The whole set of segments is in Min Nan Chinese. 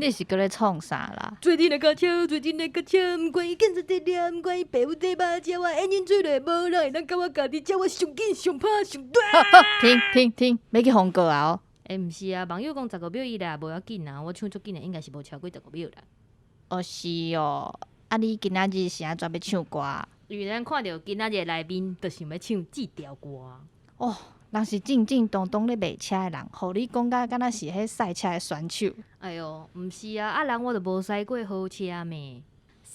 你是閣咧創啥啦？做陣來駕車，做陣來駕車，毋管伊警察佇掠，毋管伊爸母佇肉食，我煙煙吹落，無人會當共我共佇遮，我上緊上拍上大。停停停，欲去封告啊！哦，欸，毋是啊，網友講十五秒以內無要緊啊，我唱足緊的，應該是無超過十五秒啦。哦是哦，啊你今仔日是按怎欲唱歌？因為咱看著今仔日的來賓，就想欲唱這條歌。哦，人是正正當當咧賣車的人，予你講甲敢若是彼賽車的選手。哎喲，毋是啊，啊人我就無駛過好車咩？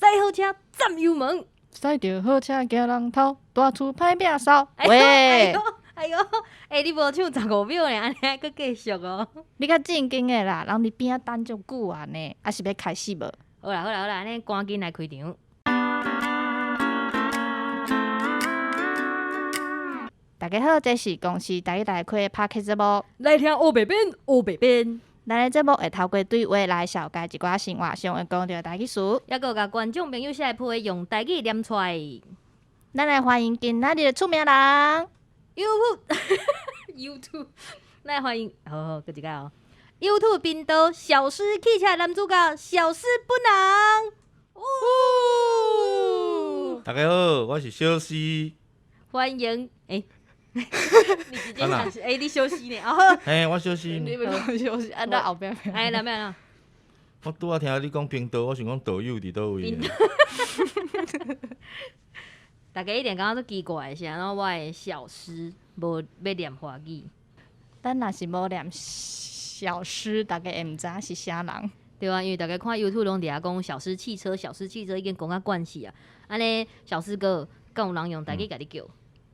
駛好車讚油門，駛著好車驚人偷，大厝歹摒掃。哎喲喂，哎喲，哎喲，欸，你無唱十五秒呢，按呢還閣繼續哦。你較正經的啦，人佇邊仔等足久啊呢，啊是欲開始無？好啦好啦好啦，按呢趕緊來開場。大家好，這是公視台語來開的 Podcast 節目。來聽烏白變，烏白變。咱的節目會透過對話來紹介一寡生活上會講著台語詞，抑閣有共觀眾朋友寫的批用台語念出來。咱來歡迎今仔日的出名人。 YouTube，YouTube，來歡迎，好好，閣一擺哦。YouTube 頻道小獅汽車男主角小獅本人。哦，大家好，我是小獅。歡迎，欸，你直接講是，欸，你小獅呢？哦，嘿，我小獅。你欲講小獅，啊，咱後壁。哎，哪邊啊？我拄仔聽你講頻道，我想講導遊佇佗位。大家一定感覺足奇怪，是按怎我的小獅無欲念華語？咱若是無念小獅，大家會毋知影是啥人。對啊，因為大家看 YouTube 攏佇遐講小獅汽車，小獅汽車已經講甲慣勢啊。按呢，小獅哥，敢有人用台語共你叫？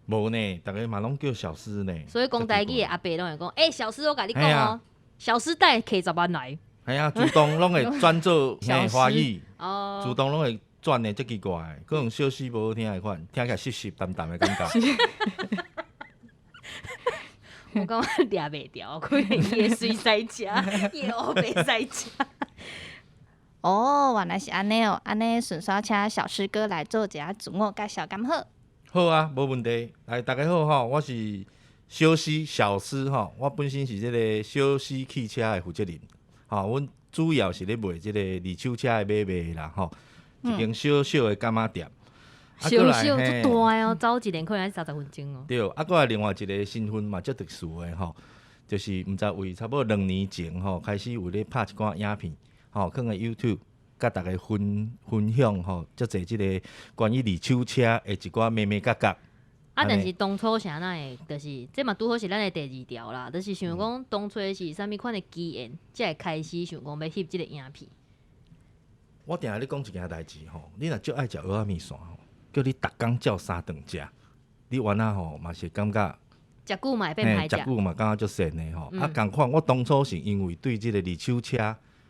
無呢，逐家嘛攏叫小獅呢。所以講台語的阿伯攏會講，欸，小獅，我共你講哦，小獅帶摕十萬來。係啊，自動攏會轉做華語，哦，自動攏會轉的，足奇怪，可能小獅無好聽的款，聽起來濕濕澹澹的感覺。我感覺掠袂牢，可能伊會隨賽車，伊會烏白賽車。哦，原來是按呢哦，按呢順紲請小獅哥來做一下自我介紹，敢好？好啊，無問題。來，大家好吼，我是小獅小獅吼，我本身是這个小獅汽車的負責人。吼，阮主要是咧賣這个二手車的買賣啦吼，一間小小的柑仔店。小小足大哦，走一輪可能愛30分鐘哦。對，啊，閣來另外一个身份嘛，足特殊的吼，就是毋知為差不多2年前吼，開始有咧拍一寡影片，吼，囥佇 YouTube，共大家分享吼，足濟這个關於二手車的一寡眉眉角角。啊，但是當初是按怎會，就是這嘛拄好是咱的第二條啦，就是想講當初是啥物款的機緣，才會開始想講欲翕這个影片。我定定咧講一件代誌吼，你若足愛食蚵仔麵線吼，叫你逐工照三頓食，你原來吼嘛是感覺食久嘛會變歹食，食久嘛感覺足跣的吼。啊，仝款，我當初是因為對這個二手車，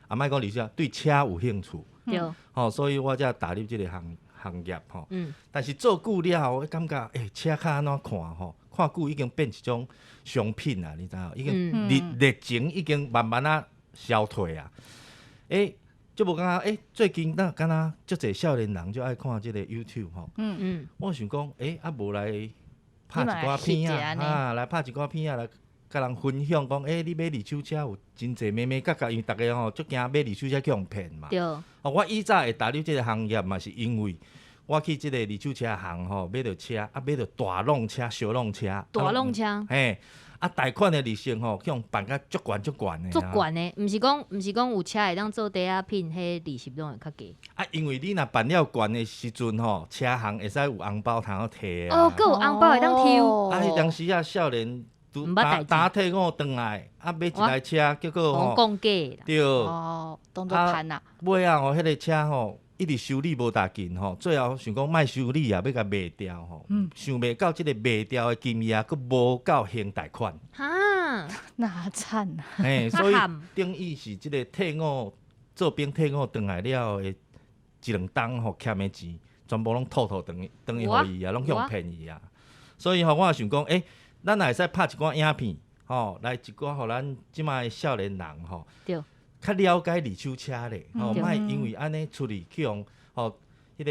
啊，莫講二手車，對車有興趣，對，吼，所以我才踏入這個行業吼。但是做久了後，我感覺，欸，車較按怎看吼？看久已經變一種商品啊，你知無？已經熱情已經慢慢仔消退啊。欸，就無感覺，欸，最近若敢若足濟少年人就愛看這個 YouTube 吼。我想講，欸，啊無來拍一寡片仔，啊，來拍一寡片仔來共人分享，講，欸，你買二手車有真濟眉眉角角，因為逐家吼足驚買二手車去予騙嘛。哦，我以早會踏入這個行業嘛，是因為我去這個二手車行吼，買著車，啊買著大浪車、小浪車。大浪車。嘿，啊，貸款的利息吼，去予辦甲足懸足懸的。足懸的，毋是講有車會當做抵押品，彼利息攏會較低。啊，因為你若辦了懸的時陣吼，車行會使有紅包通好提啊。哦，閣有紅包會當抽。啊，彼當時啊，少年拄打退伍轉來，啊買一台車，結果吼，講假。對。哦，當作貪啊。尾仔吼，彼个車吼，一直修理無值錢吼，最後想講莫修理啊，欲共賣掉吼，想袂到這个賣掉的金額，閣無夠還貸款。哈，那慘啊！嘿，所以等於是這个退伍做兵退伍轉來了後的一兩冬吼，欠的錢全部攏吐吐轉轉去予伊啊，攏去予騙伊啊。所以吼，我也想講，欸，咱也會使拍一寡影片，吼，來一寡予咱這擺的少年人吼，較了解二手車咧，吼，莫因為按呢出去去予吼，彼个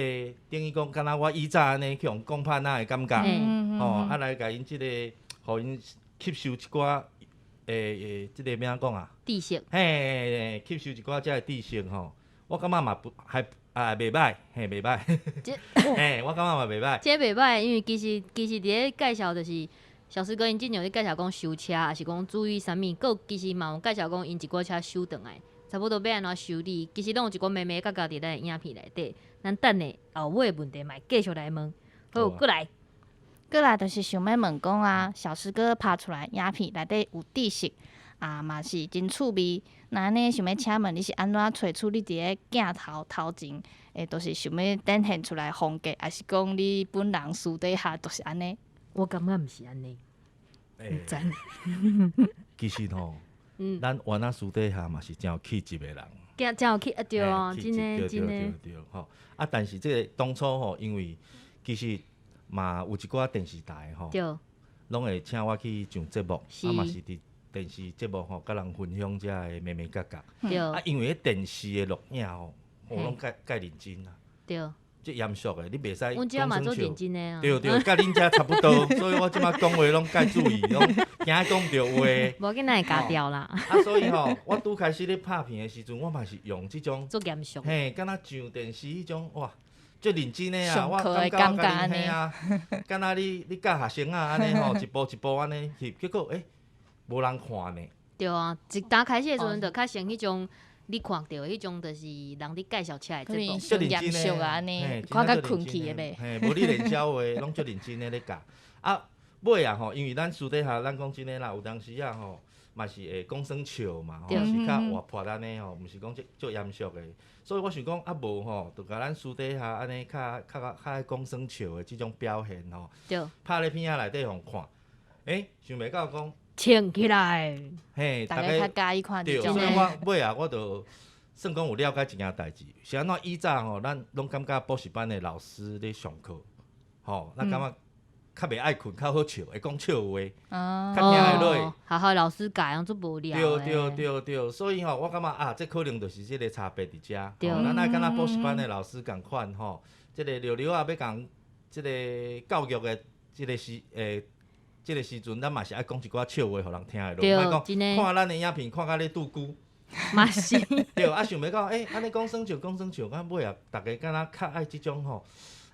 等於講，敢若我以早按呢去予講歹仔的感覺，吼，啊來共𪜶這个，予𪜶吸收一寡欸，這个欲按怎講啊？知識。嘿，吸收一寡遮的知識吼，我感覺嘛不還啊袂䆀，嘿袂䆀。嘿，我感覺嘛袂䆀。這袂䆀，因為其實佇咧介紹就是小師哥𪜶之前有咧介紹講修車，抑是講注意啥物，閣其實嘛有介紹講𪜶一寡車修轉來，差不多欲按怎修理，其實攏有一寡眉眉角角佇咱的影片內底。咱等下後尾的問題嘛會繼續來問。好，閣來。閣來就是想欲問講啊，小師哥拍出來影片內底有知識啊，嘛是真趣味。那按呢想欲請問你是按怎揣出你佇咧鏡頭頭前，會就是想欲展現出來風格，抑是講你本人私底下就是按呢？我感覺毋是按呢。欸，知。其實吼，咱原來私底下嘛是誠有氣質的人。誠有氣啊，對啊，真的真的。對對對吼。啊，但是這個當初吼，因為其實嘛有一寡電視台吼，攏會請我去上節目，啊嘛是佇電視節目吼，佮人分享遮的眉眉角角。啊，因為彼電視的錄影吼，我攏蓋認真啊。這嚴肅的，你袂使阮遮嘛足認真的啊。對對，佮恁遮差不多，所以我這擺講話攏蓋注意，攏驚講著話。無要緊，咱會加掉啦。啊，所以吼，我拄開始咧拍片的時陣，我嘛是用這種。足嚴肅。嘿，敢若上電視彼種哇，足認真的啊！我感覺我甲恁嘿啊，敢若你教學生啊，按呢吼，一步一步按呢翕，結果欸，無人看呢。對啊，一剛開始的時陣就較像彼種。你看著的彼種就是人佇介紹車的節目，足嚴肅啊，按呢，看甲睏去的袂。嘿，無你練痟話，攏足認真的咧教。啊，尾啊吼，因為咱私底下，咱講真的啦，有當時啊吼，嘛是會講耍笑嘛，吼，是較活潑按呢吼，毋是講足足嚴肅的。所以我想講啊，無吼，就共咱私底下按呢較較較愛講耍笑的這種表現吼，拍咧片仔內底予看，欸，想袂到講。穿起來，嘿，逐家較佮意看這種。所以我尾啊，我就算講有了解一件代誌，是按怎以早吼，咱攏感覺補習班的老師咧上課，吼，咱感覺較袂愛睏，較好笑，會講笑話，較聽會落。學校老師教攏足無聊。對對對對，所以吼，我感覺啊，這可能就是這個差別佇遮。咱愛敢若補習班的老師仝款吼，這個溜溜啊，欲共這個教育的這個時欸。這個時陣，咱嘛是愛講一寡笑話，予人聽會落。莫講看咱的影片，看甲咧拄龜。嘛是。對，啊，想欲到，欸，按呢講耍笑，講耍笑，啊，尾啊，逐家敢若較愛這種吼，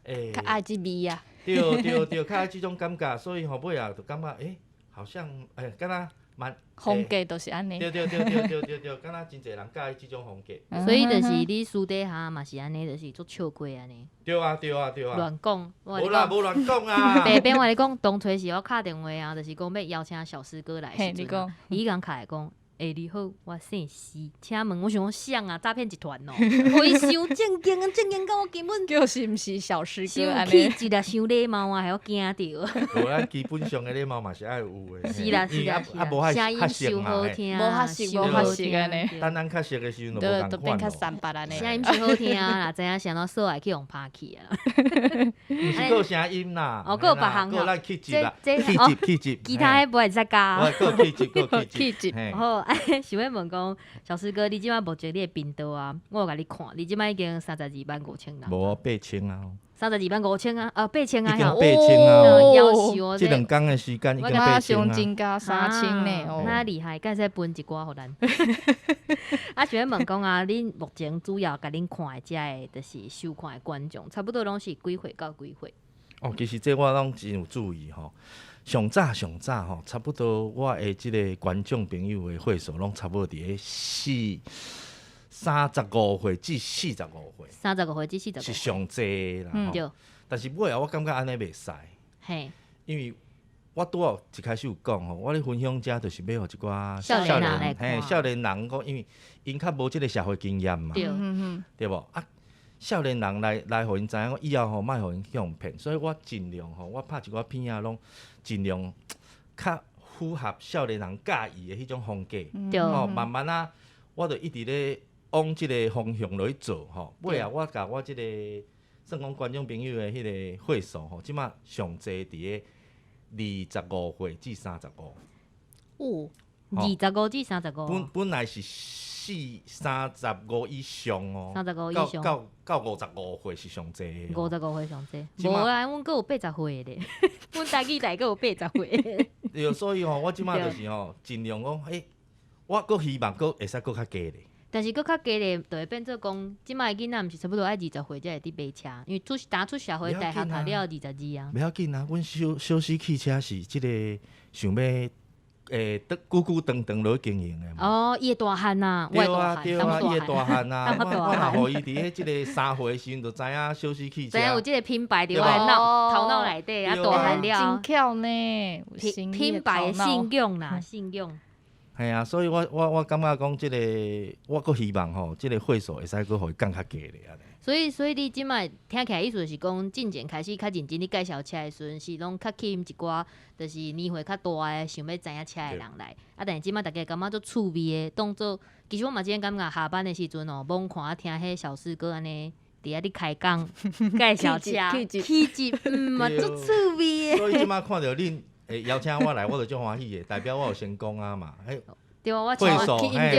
欸，較愛這味啊。對對對，較愛這種感覺，所以吼尾啊，就感覺，欸，好像，欸，敢若蠻風格就是按呢。對對對對對對對，敢若真濟人佮意這種風格。所以就是你私底下嘛是按呢，就是足笑過按呢。對啊對啊對啊。亂講。無啦，無亂講啊。白白我咧講，當初是我敲電話啊，就是講欲邀請小師哥來的時陣，伊共敲來講。欸，你好，我姓施，請問我想講誰啊？詐騙集團哦！喔，伊傷正經啊，正經到我根本就是毋是小師哥傷氣質啊，傷禮貌啊，予我驚著。無咱基本上的禮貌嘛是愛有的。是啦是啦是啦，聲音傷好聽，無較熟無較熟按呢。等咱較熟的時陣就無仝款咯。變較三八按呢。聲音傷好聽啦，知影是按怎煞會去予拍去啊。毋是閣有聲音啦，哦，閣有別項閣有咱氣質啦，氣質氣質。其他的無會使加。閣有氣質，閣有氣質。好。想欲問講，小師哥，你這擺目前你的頻道啊，我有共你看，你這擺已經32萬5千人。無8000啊。32萬5千啊，啊8000啊，已經8000啊。夭壽這兩工的時間已經8000啊。馬上增加3000呢，那厲害，敢會使分一寡予咱。啊，想欲問講啊，恁目前主要共恁看的遮的，就是收看的觀眾，差不多攏是幾歲到幾歲？哦，其實這我攏真有注意吼。上早上早吼，差不多我的這個觀眾朋友的歲數攏差不多佇咧35歲至45歲。 35歲至45。是上濟啦。對。但是尾後我感覺按呢袂使。因為我拄仔一開始有講吼，我咧分享遮就是欲予一寡少年人來看。嘿，少年人講，因為𪜶較無這個社會經驗嘛。對。對無？啊，少年人來來，予𪜶知影，以後吼莫予𪜶去予騙，所以我盡量吼，我拍一寡片仔攏盡量較符合少年人佮意的彼種風格。吼，慢慢啊，我就一直咧往這個方向落去做吼。尾啊，我共我這個算講觀眾朋友的彼個歲數吼，這馬上濟佇咧25歲至35。哦，25至35。本來是35以上哦，35以上，到55歲是上濟的。55歲上濟，無啦，阮閣有80歲的咧，阮台語台閣有80歲的。對，所以吼，我這馬就是吼，盡量講，欸，我閣希望閣會使閣較低咧。但是閣較低咧，就會變做講，這擺的囡仔毋是差不多愛20歲才會佇買車，因為出當出社會大學讀了22啊。袂要緊啊，阮小小時汽車是這個想欲得久久長長落去經營的嘛。哦，伊會大漢啊，對啊對啊，伊會大漢啊，我若予伊佇彼這個3歲的時陣就知影小時汽車，知影有這個品牌佇我的腦頭腦內底啊，大漢了。真巧呢，品牌的信仰啦，信仰。係啊，所以我感覺講這個，我閣希望吼，這個歲數會使閣予伊降較低咧按呢。所以你這擺聽起來意思就是講，進前開始較認真咧介紹車的時陣，是攏較吸引一寡，就是年歲較大的想欲知影車的人來。啊，但是這擺大家感覺足趣味的，當做其實我嘛真感覺下班的時陣哦，罔看聽彼小師哥按呢佇遐咧開講介紹車，氣質，嘛足趣味的。所以這擺看著恁會邀請我來，我就足歡喜的，代表我有成功啊嘛。對啊，我對啊，對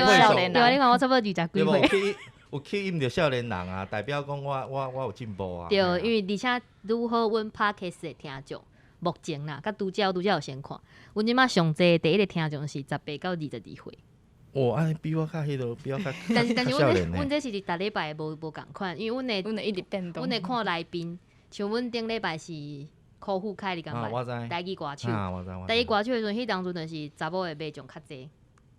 啊，你看我差不多20幾歲。有吸引著少年人啊，代表講我有進步啊。對，因為而且拄好阮 Podcast 的聽眾，目前啦，佮拄才拄才有先看，阮這馬上濟第一個聽眾是18到22歲。哦，按呢比我較彼落，比我較但是阮這是佇逐禮拜無仝款，因為阮會阮會一直變動。阮會看來賓，像阮頂禮拜是柯富凱，你敢捌？台語歌手。台語歌手的時陣，彼當陣就是查某的迷眾較濟，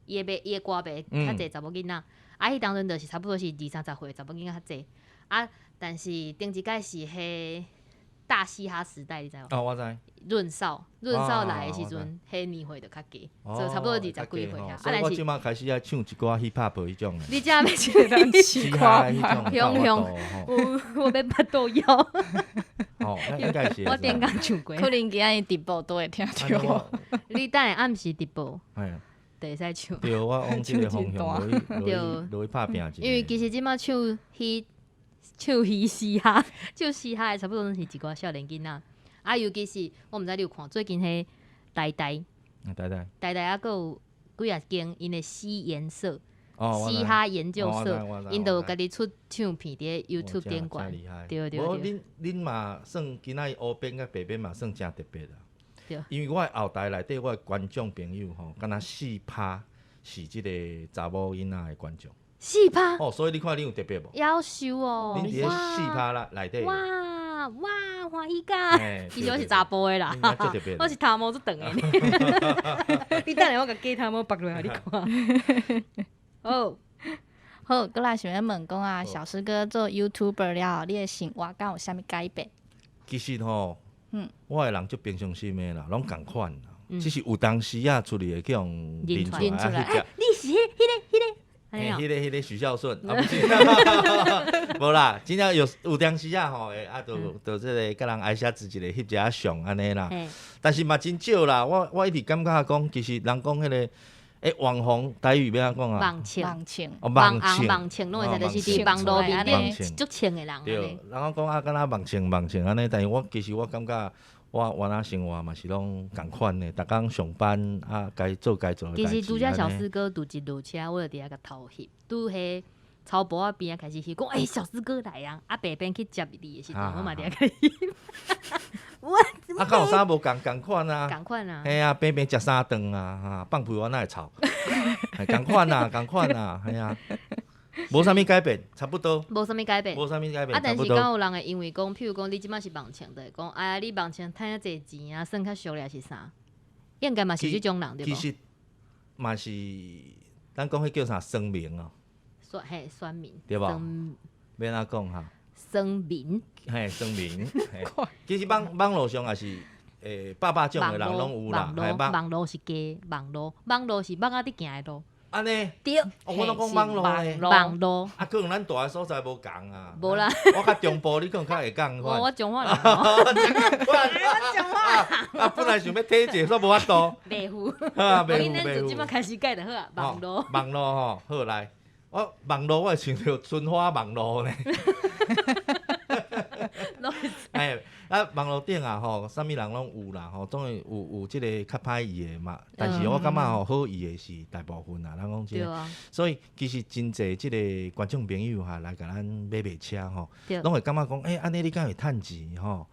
伊的歌迷較濟查某囡仔。啊，彼當陣就是差不多是二三十歲查某囡仔較濟。啊，但是頂一擺是彼大嘻哈時代，你知無？哦，我知。潤少，潤少來的時陣，彼年歲就較低，所以差不多二十幾歲啊。所以我這馬開始愛唱一寡 hip hop 彼種。你這欲唱嘻哈彼種？雄雄，我欲腹肚枵。哦，應該是。我頂工唱過。可能今仔日直播都會聽著。你等下暗時直播。就會使唱。對，我往這個方向落去拍拚。因為其實這馬唱彼唱彼嘻哈，唱嘻哈的差不多攏是一寡少年囡仔。啊，尤其是我毋知你有看最近彼台台，台台，台台抑閣有幾仔間𪜶的嘻研社，嘻哈研究社，𪜶就有家己出唱片佇 YouTube 頂懸。對對對。無恁嘛算今仔日烏邊佮白邊嘛算誠特別啦。對。因為我的後台內底我的觀眾朋友吼，敢若4%是這個查某囡仔的觀眾。 4%？哦，所以你看你有特別無？夭壽哦。恁佇咧4%啦內底。哇哇，歡喜甲！其實我是查埔的啦，我是頭毛足長的。你等下我共假頭毛拔落來，予你看。好，好，閣來想欲問講啊，小師哥做 YouTuber 了後，你的生活敢有啥物改變？其實吼，我的人足平常心的啦，攏仝款啦，只是有當時啊出去會去予認出來。你是彼個。彼個許孝順啊，不是，無啦，真正有當時啊吼，啊，就這個佮人挨寫字一個翕一下相按呢啦。但是嘛真少啦，我一直感覺講，其實人講彼個網紅台語欲按怎講啊？網紅，網紅，網紅，攏會使就是佇網路面頂足穿的人。對，人講啊，敢若網紅網紅按呢，但是我其實我感覺。我原來生活嘛是攏仝款的，逐工上班啊，該做該做的代誌。其實拄才小師哥拄一落車，我就佇遐共偷翕，拄彼草埔仔邊仔開始翕，講欸小師哥來啊！啊白邊去接你的時陣，我嘛佇遐共翕。我啊，敢有啥無仝仝款啊？仝款啊！嘿啊，平平食三頓啊，哈，放屁我哪會臭？仝款啊，仝款啊，嘿啊。無啥物改變，差不多。無啥物改變。無啥物改變。啊，但是敢有人會因為講，譬如講你這擺是網紅的，講哎呀，你網紅趁遐濟錢啊，算較俗咧是啥？應該嘛是這種人對無？其實嘛是，咱講彼叫啥酸民哦。酸嘿酸民。對無？欲按怎講哈？酸民。嘿，酸民。其實網路上也是，百百種的人攏有啦。網路是假，網路是蠓仔佇行的路。按呢？對，我攏講網路咧。網路。啊，可能咱住的所在無仝啊。無啦。我較中部，你可能較會仝款。我彰化人。我彰化。啊，本來想欲體者，煞無法度。袂赴。啊，袂赴袂赴。這擺開始改就好啊，網路。網路吼，好來，我網路我會想著春花網路呢。哎，啊，網路頂啊吼，啥物人攏有啦吼，總會有這個較歹伊的嘛。但是我感覺吼，好伊的是大部分啦，咱講真的。所以其實真濟這個觀眾朋友哈來共咱買賣車吼，攏會感覺講，欸，按呢你敢會趁錢吼？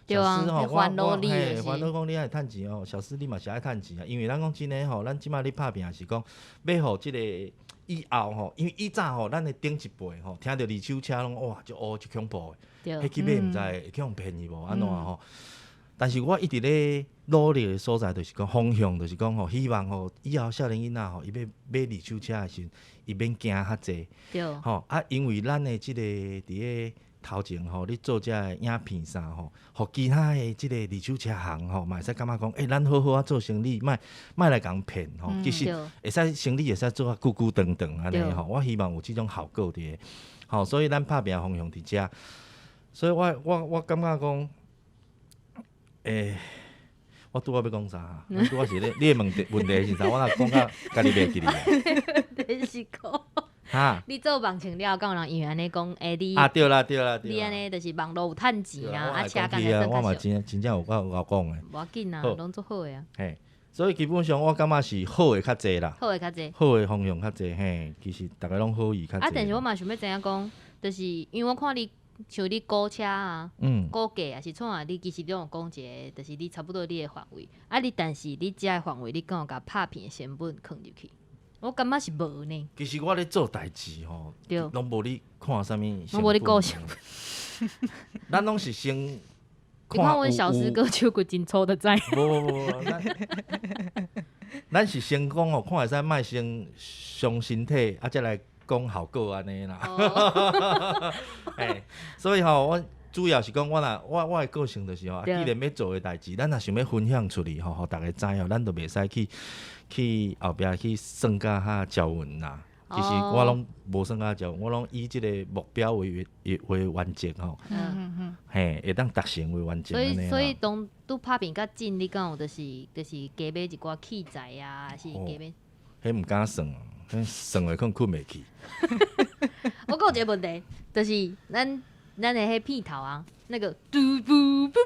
小施吼，我我嘿，烦恼讲你爱趁钱哦，小施你嘛是爱趁钱啊，因为咱讲真的吼，咱这马咧拍拼是讲欲予这个以后吼，因为以早吼，咱的顶一辈吼，听著二手车拢哇，足乌足恐怖的，彼去买毋知会去予骗去无按怎吼。但是我一直咧努力的所在，就是讲方向，就是讲吼，希望吼以后少年囡仔吼，伊欲买二手车的时阵，伊免惊较济。吼啊，因为咱的这个伫咧头前吼，咧做这个影片啥吼，予其他的这个二手车行吼，嘛会使感觉讲，欸，咱好好仔做生意，莫莫来共骗吼。其实会使生意会使做啊久久长长按呢吼。我希望有这种效果伫咧，吼，所以咱拍拼方向伫遮，所以我感觉讲，欸，我拄仔欲讲啥？我拄仔是咧，你的问题问题是啥？我若讲甲家己袂记哩。你是讲，哈？你做网程了，敢有人因为按呢讲，欸你啊对啦对啦，你按呢就是网路有趁钱啊，啊车敢我嘛真真正有够𠢕讲的。无要紧啊，拢足好的啊。嘿，所以基本上我感觉是好的较济啦。好的较济。好的方向较济，嘿，其实逐家拢好意较济。啊，但是我嘛想欲知影讲，就是因为我看你。像你估车啊，估价啊是创啊，你其实拢有讲一个，就是你差不多你的范围。啊，你但是你遮的范围，你敢有共拍片的成本囥入去？我感觉是无呢。其实我咧做代志吼，拢无咧看啥物，拢无咧顾成本。咱拢是先你看阮小师哥手骨真粗就知。无无无，咱是先讲哦，看会使莫先伤身体，啊，才来讲效果按呢啦。欸，所以吼，我主要是讲，我若我我的个性就是吼，既然欲做的代志，咱若想欲分享出去吼，予逐家知吼，咱就袂使去去后壁去算甲较招魂啦。其实我拢无算甲招，我拢以这个目标为为原则吼。嘿，会当达成为原则。所以所以当拄拍片较紧，你敢有就是加买一寡器材啊，还是加买？彼毋敢算。算会可能睏袂去。我阁有一个问题，就是咱咱的彼片头啊，那个嘟噗噗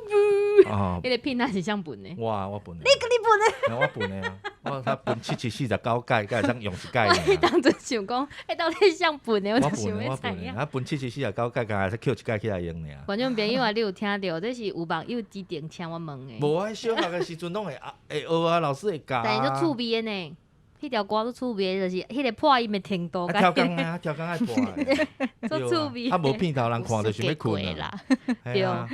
噗，彼个片仔是啥分的？我我分的。你你分的？我分的啊！我才分七七四十九改，才会当用一改。我当阵想讲，彼到底啥分的？我就想欲知影。啊，分七七四十九改，敢若才抾一改起来用尔。观众朋友啊，你有听著？这是有网友指定请我问的。无啊，小学的时阵拢会啊，会学啊，老师会教。但是足趣味的呢。彼条歌足趣味，就是彼个破音的程度。超工啊，超工爱破的。足趣味。啊，无片头人看就想欲睏啦。对。啊，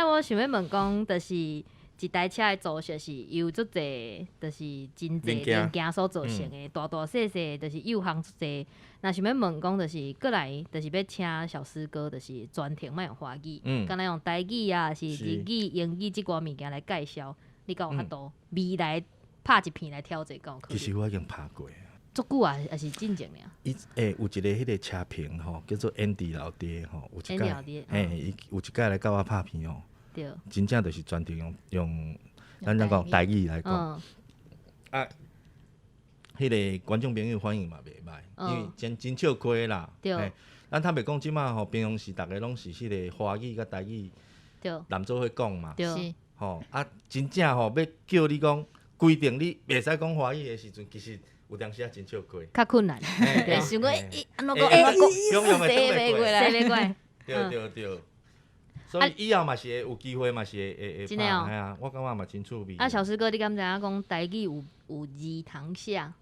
我想欲问讲，就是一台车的组成是由足济，就是真济零件所组成的，大大细细，就是幼项足济。若想欲问讲，就是过来，就是欲请小师哥，就是专程莫用华语，敢若用台语啊，是日语、英语这寡物件来介绍，你敢有法度未来拍一片来挑战，敢有可能？其实我已经拍过啊，足久啊，抑是进前尔？伊欸，有一个彼个车评吼，叫做 Andy 老爹吼，有一届，嘿，伊有一届来佮我拍片哦，对，真正就是专程用用咱怎讲台语来讲，啊，彼个观众朋友反应嘛袂歹，因为真真笑亏啦，对，咱坦白讲，这马吼平常时逐家拢是彼个华语佮台语，揽做伙讲嘛，对，吼啊，真正吼欲叫你讲。规定你袂使讲华语的时阵，其实有当时仔真笑亏，较困难。对，想讲伊按怎讲，按怎讲，洗袂过来，洗袂过来。对对对，所以以后嘛是会有机会嘛是会会会拍。嘿啊，我感觉嘛真趣味。啊，小师哥，你敢知影讲台语有有字通写？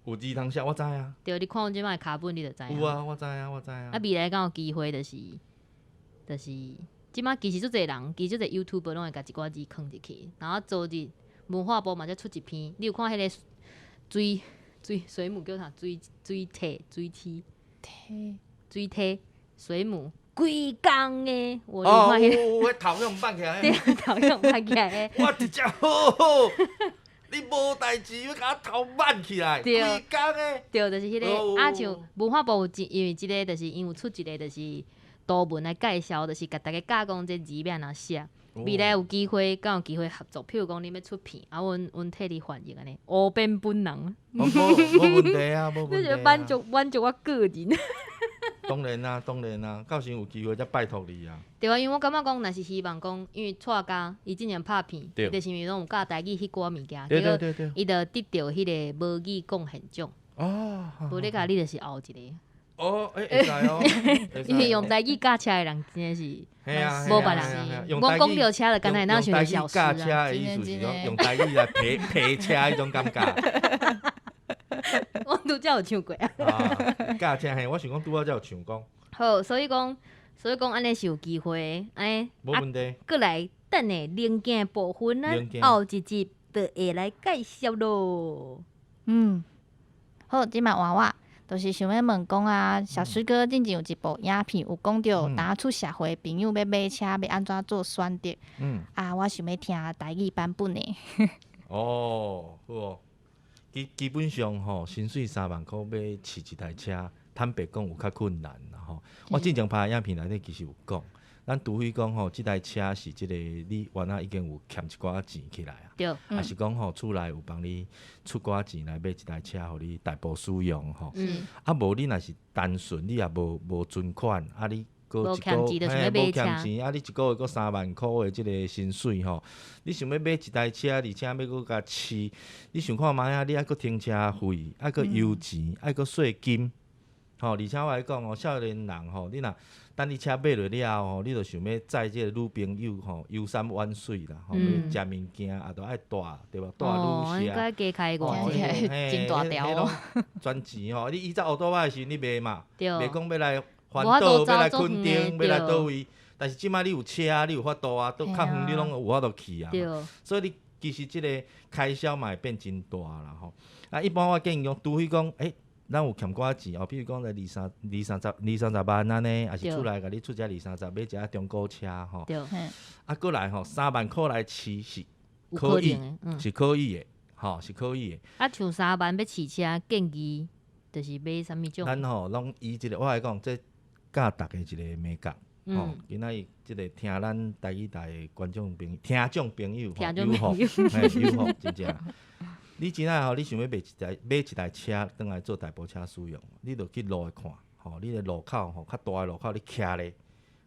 有字通写，我知啊。对，你看阮这摆卡本，你就知影。有啊，我知啊，我知啊。啊，未来敢有机会，就是就是，这摆其实足济人，其实足济 YouTuber 拢会共一寡字囥入去，然后昨日。文化部嘛才出一篇，你有看彼个水水水母叫啥？水水体水体水体水母规工的，我有看彼个。哦，彼头向挽起来。对，头向挽起来的。我一只好好，你无代志，欲共我头挽起来，规工的。对，就是彼个啊，像文化部有一，因为这个就是因有出一个就是图文来介绍，就是共逐家教讲这字欲按怎写。未来有机会，敢有机会合作？譬如讲，你欲出片，啊，阮阮替你翻译按呢，乌变本人。无无问题啊，无问题。这是满足满足我个人。当然啦，当然啦，到时有机会才拜托你啊。对啊，因为我感觉讲，若是希望讲，因为蔡家伊之前拍片，就是因为拢有教台语彼寡物件，结果伊就得著彼个母语贡献奖。哦。无你共你就是后一个。哦，欸，會使哦，因為用台語駕車的人真的是無別人。我講著車就敢若會當想著小時啊。駕車的意思是講用台語來騎騎車彼種感覺。我拄才有唱過啊。駕車嘿，我想講拄仔才有唱講。好，所以講按呢是有機會，欸，無問題。閣來等下零件的部分，咱後一集就會來介紹囉。嗯，好，這擺換我，就是想欲問講啊，小師哥進前有一部影片有講著，當出社會朋友欲買車，欲按怎做選擇？啊，我想欲聽台語版本的。哦，好哦。基本上吼，薪水3萬箍欲飼一台車，坦白講有較困難啦吼。我之前拍的影片內底其實有講，咱除非講吼，這台車是這個你原來已經有欠一寡錢起來啊，抑是講吼厝內有幫你出寡錢來買一台車，予你代步使用吼。啊，無你若是單純，你也無存款，啊你閣一個嘿無欠錢，啊你一個月閣3萬箍的這個薪水吼，你想欲買一台車，而且欲閣共飼，你想看覓啊？你愛閣停車費，愛閣油錢，愛閣稅金，吼！而且我來講哦，少年人吼，你若等你車買落了後吼，你就想欲載這個女朋友吼，遊山玩水啦，吼，欲食物件也都愛帶，對無？帶女婿。加開偌濟，真大條哦。全錢吼，你以前烏多仔的時陣你袂嘛，袂講欲來環島，欲來墾丁，欲來佗位，但是這擺你有車，你有法度啊，佗較遠你攏有法度去啊。所以你其實這個開銷嘛會變真大啦吼。啊，一般我建議講，除非講，欸，咱有欠寡錢哦，比如講來二三二三十二三十萬按呢，抑是厝內共你出這二三十買一下中古車吼。啊，閣來吼，3萬箍來飼是可以，是可以的，吼，是可以的。啊，像三萬欲飼車，建議就是買啥物種？咱吼攏以這個我來講，這教逐家一個眉角，吼，今仔日這個聽咱台語台的觀眾朋友、聽眾朋友，聽眾朋友，嘿，有福，真正。你真正吼，你想欲買一台車，轉來做代步車使用，你就去路看，吼，你的路口吼，較大的路口你徛咧，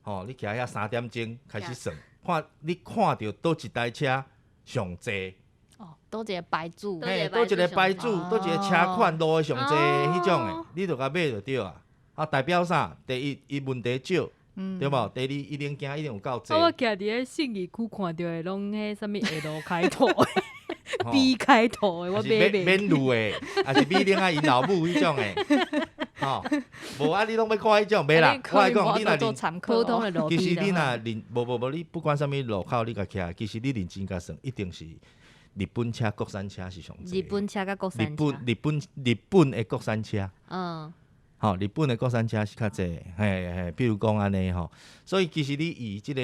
吼，你徛遐3點鐘開始算，看你看著佗一台車上濟。哦，佗一個牌子，嘿，佗一個牌子，佗一個車款路的上濟彼種的，你就共買就對啊。啊，代表啥？第一，伊問題少，對無？第二，伊零件一定有夠濟。我徛佇咧信義區看著的，攏彼啥物 L 開頭的，B 開頭的，我買袂。免路的，抑是美玲仔𪜶老母彼種的，吼，無啊！你攏欲看彼種，袂啦。我來講，你若認普通的路，其實你若認無無無，你不管啥物路口，你共徛，其實你認真共算，一定是日本車、國產車是上濟。日本車佮國產車。日本的國產車。吼，日本的國產車是較濟，嘿嘿，比如講按呢吼，所以其實你以這個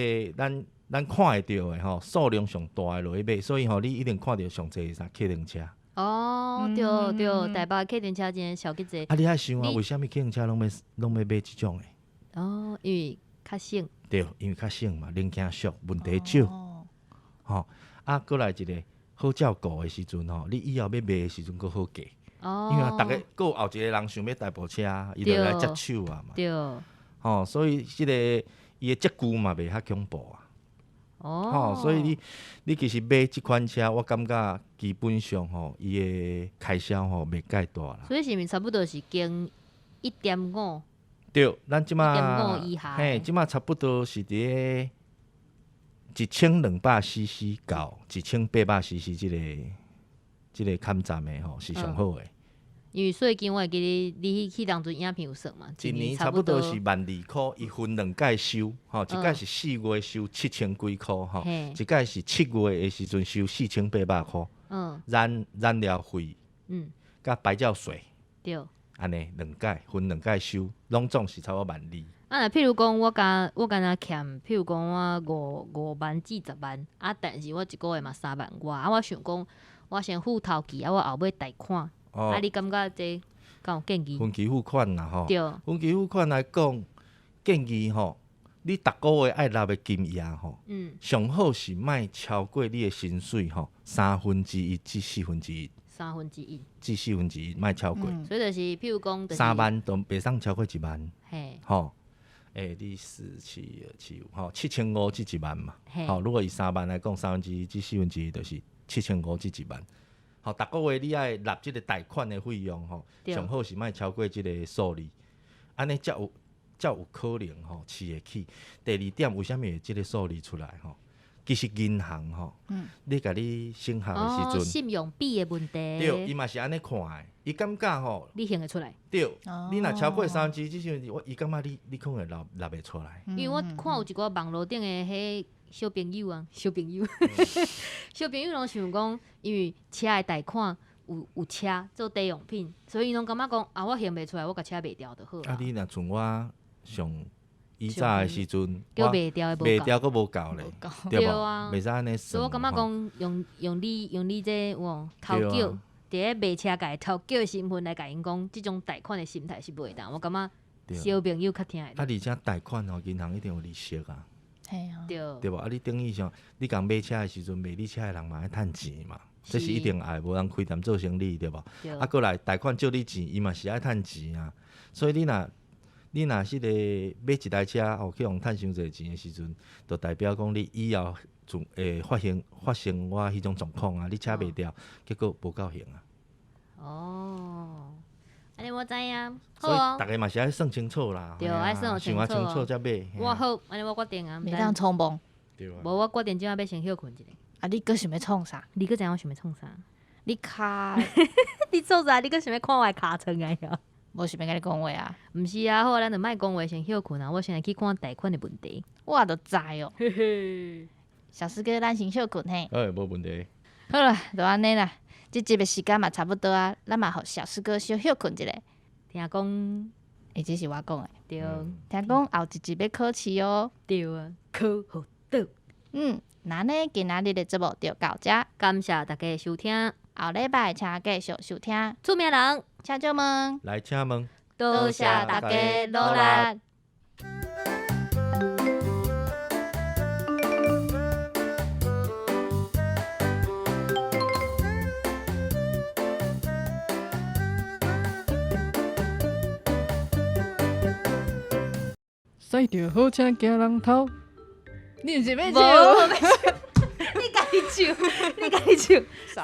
咱看會著的吼，數量上大的落去買，所以吼，你一定看著上濟啥客運車。哦，對對，台北客運車真的超級濟。啊，你愛想啊，為啥物客運車攏欲買這種的？哦，因為較省。對，因為較省嘛，零件俗，問題少。吼，啊，閣來一個好照顧的時陣吼，你以後欲賣的時陣閣好價。因為啊，逐家閣有後一個人想欲代步車，伊就來接手啊嘛。吼，所以這個伊的折舊嘛袂遐恐怖啊。哦。所以你其實買這款車，我感覺基本上吼，伊的開銷吼袂蓋大啦。所以是毋是差不多是經1.5？對，咱這馬1.5以下。嘿，這馬差不多是佇咧1200 CC 到1800 CC 這個坎站的吼是上好的。因為稅金我會記得你彼當陣影片有算嘛，一年差不多是12,000箍，伊分兩屆收，吼，一屆是4月收7,000幾箍，吼，一屆是7月的時陣收4,800箍。燃料費，佮牌照稅，對，按呢兩屆分兩屆收，攏總是差不多12,000。啊，譬如講我敢若欠，譬如講我5萬至10萬，啊，但是我一個月嘛3萬外，啊，我想講我先付頭期，啊，我後尾貸款。啊，你感覺這敢有建議？分期付款啦，吼。對。分期付款來講，建議吼，你逐個月愛納的金額吼，上好是莫超過你的薪水吼，1/3至1/4。1/3 至1/4，莫超過。所以就是，譬如講，3萬都袂使超過1萬。嘿。吼，欸，你四七二七五，吼，7,500至1萬嘛。吼，如果以3萬來講，1/3至1/4就是7,500至1萬。吼，逐個月你愛納這個貸款的費用吼，上好是莫超過這個數字。按呢才有可能吼飼會起。第二點，為啥物會這个數字出來吼？其實銀行吼，你共你審核的時陣，信用比的問題，對，伊嘛是按呢看的，伊感覺吼，你還會出來，對，你若超過三支，這時陣我伊感覺你可能會納袂出來。因為我看有一寡網路頂的彼小朋友啊，小朋友，小朋友攏想講，因為車的貸款有車做抵用品，所以𪜶攏感覺講啊，我還袂出來，我共車賣掉就好啊。你若像我上以早的時陣，叫賣掉的賣掉閣無夠咧，對無？袂使按呢算。所以我感覺講用你這有頭叫，佇咧賣車界頭叫的身份來共𪜶講，這種貸款的心態是袂當。我感覺小朋友較聽會。啊，而且貸款吼，銀行一定有利息啊。嘿啊。對。對無？啊，你等於像你共買車的時陣，賣你車的人嘛愛趁錢嘛，這是一定愛，無人開店做生理對無？啊，閣來貸款借你錢，伊嘛是愛趁錢啊。所以你若彼个買一台車哦，去予趁傷濟錢的時陣，就代表講你以後就會發生我彼種狀況啊！你車賣掉，結果無夠還啊。哦，按呢我知影。所以逐家嘛是愛算清楚啦。對，愛算清楚。想清楚才買。我好，按呢我決定啊。袂當衝動。對啊。無，我決定這擺欲先歇睏一下。啊，你閣想欲創啥？你閣知影我想欲創啥？你跤。你創啥？你閣想欲看我的尻川啊？無想欲共你講話啊？毋是啊，好啊，咱就莫講話，先歇睏啊。我先來去看貸款的問題。我就知哦。小師哥，咱先歇睏嘿。欸，無問題。好啦，就按呢啦。這集的時間嘛差不多啊，咱嘛予小師哥小歇睏一下。聽講，欸，這是我講的。對。聽講後一集欲考試哦。對啊，考予倒。嗯，那呢，今仔日的節目就到這。感謝大家收聽。後禮拜請繼續收聽。出名人，請借問。來請問。多謝大家努力。驶著好車驚人偷，你毋是欲唱？你家己唱，你家己唱，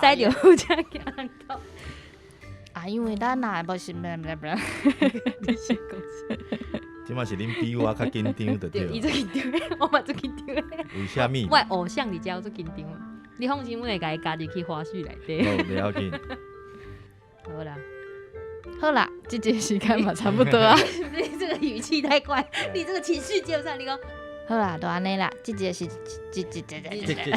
驶著好車驚人偷。啊，因為咱若無是，你是講啥？這擺是恁比我較緊張就對。伊足緊張，我嘛足緊張。為啥物？我的偶像佇遮，我足緊張。你放心，阮會共伊加入去花絮內底。好，袂要緊。好啦，好啦，這集時間嘛差不多啊。你這個語氣太怪，你這個情緒接不上，你講。好啦，就按呢啦，這集是這這這這這。